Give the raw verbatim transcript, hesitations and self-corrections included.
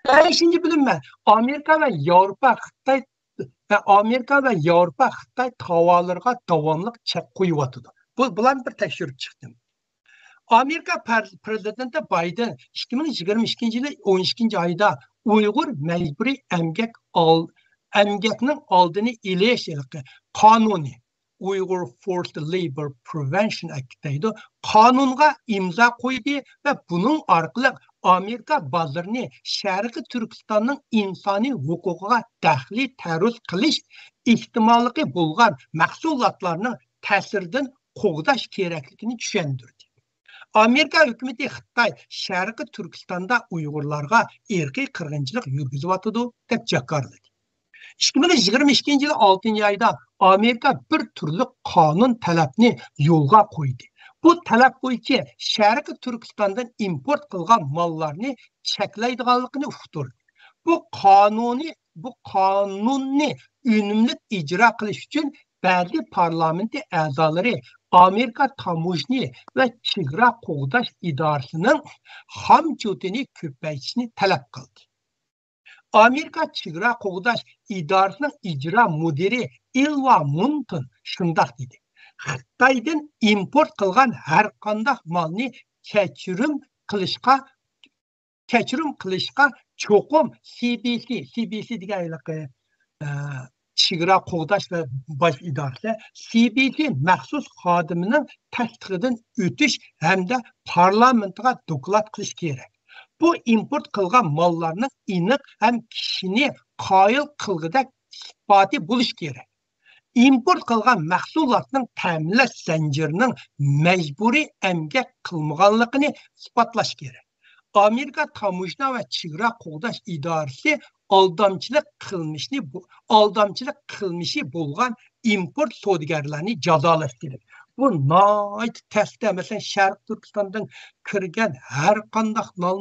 بەشىنچى بۆلۈم، ئامېرىكا ۋە ياۋروپا خىتاي ۋە ئامېرىكا ۋە ياۋروپا خىتاي تاۋارلىرىغا داۋاملىق چەك قويۇۋاتىدۇ. بۇ، بۇلارنى بىر تەكشۈرۈپ چىقتىم. ئامېرىكا پەر-، پرېزىدېنتى بايدېن ئىككى مىڭ يىگىرمە ئىككىنچى يىلى ئون ئىككىنچى ئايدا ئۇيغۇر مەجبۇرىي ئەمگەك ئال-، ئەمگەكنىڭ ئالدىنى ئېلىش ھېلىقى قانۇنى، Uyghur Forced Labor Prevention Act دەيدۇ، قانۇنغا ئىمزا قويدى ۋە بۇنىڭ ئارقىلىق ئامېرىكا بازىرىنى شەرقىي تۈركىستاننىڭ ئىنسانىي ھوقۇقىغا دەخلى تەرۇز قىلىش ئېھتىماللىقى بولغان مەھسۇلاتلارنىڭ تەسىرىدىن قوغداش كېرەكلىكىنى چۈشەندۈردى. ئامېرىكا ھۆكۈمىتى خىتاي شەرقىي تۈركىستاندا ئۇيغۇرلارغا ئىرقىي قىرغىنچىلىق يۈرگۈزۈۋاتىدۇ، دەپ جاكارلىدى. ئىككى مىڭ يىگىرمە ئىككىنچى يىلى ئالتىنچى ئايدا ئامېرىكا بىر تۈرلۈك قانۇن تەلەپنى يولغا قويدى. بۇ تەلەپ بويىچە شەرقىي تۈركىستاندىن ئىمپورت قىلغان ماللارنى چەكلەيدىغانلىقىنى ئۇقتۇردى. بۇ قانۇنى، بۇ قانۇننى ئۈنۈملۈك ئىجرا قىلىش ئۈچۈن بەزى پارلامېنت ئەزالىرى ئامېرىكا تاموژنا ۋە چېگرا قوغداش ئىدارىسىنىڭ خامچوتىنى كۆپەيتىشنى تەلەپ قىلدى. ئامېرىكا چېگرا قوغداش ئىدارىسىنىڭ ئىجرا مۇدىرى ئىلۋا مۇنتون شۇنداق دېدى: خىتايدىن ئىمپورت قىلغان ھەر قانداق مالنى كەچۈرۈم قىلىشقا، كەچۈرۈم قىلىشقا چوقۇم سى بى سى، سى بى سى دېگەن ھېلىقى، ئە، چېگرا قوغداش ۋە باج ئىدارىسى، سى بى سى مەخسۇس خادىمىنىڭ تەستىقىدىن ئۆتۈش ھەمدە پارلامېنتىغا دوكلات قىلىش كېرەك. بۇ ئىمپورت قىلغان ماللارنىڭ ئېنىق ھەم كىشىنى قايىل قىلغۇدەك ئىسپاتى بولۇشى كېرەك. ئىمپورت قىلغان مەھسۇلاتنىڭ تەمىنلەش زەنجىرىنىڭ مەجبۇرىي ئەمگەك قىلمىغانلىقىنى ئىسپاتلاش كېرەك. ئامېرىكا تاموژنا ۋە چېگرا قوغداش ئىدارىسى ئالدامچىلىق قىلمىشىنى بو-، ئالدامچىلىق قىلمىشى بولغان ئىمپورت سودىگەرلەرنى جازالاش كېرەك. بۇ ناھايىتى تەستە، مەسىلەن، شەرقىي تۈركىستاندىن كىرگەن ھەر قانداق ناننى